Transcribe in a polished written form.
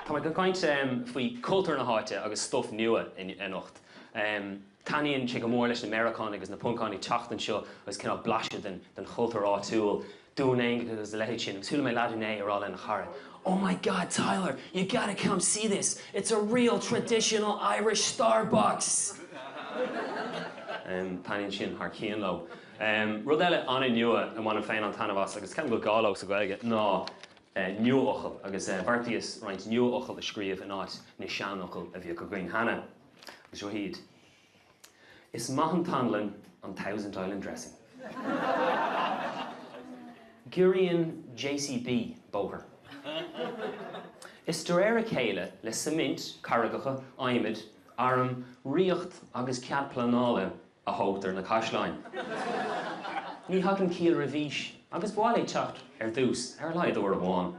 Tá mé ag caint faoi cultúr na háite agus stuif nua anocht. Taitníonn sé go mór leis na Meiriceánaigh agus na Poncánaigh teacht anseo agus cineál blaiseadh den chultúr áitiúil, Dún Aonghasa agus a leithéid sin. Agus chuala mé leaid inné ag rá lena chara, Oh my God, Tyler, you gotta come see this, it's a real traditional Irish Starbucks! Taitníonn sin thar cionn leo. Rud eile an-nua a mbainim féin an-taitneamh as, agus ceapaim go bhfuil gá leo sa Ghaeilge, ná nuafhocail. Agus bheartaíos roinnt nuafhocal a scríobh in áit na seanfhocail a bhíodh againn cheana. Agus seo iad. Is maith an t-anlann an Thousand Island dressing. Giorraíonn JCB bóthar. Is de réir a chéile le suimint, carraigeacha, adhmad, arm, ríocht agus cead pleanála a thógtar na caisleáin. Ní thagann ciall roimh aois agus ba mhaith léi teacht ar dtús ar a laghad uair amháin.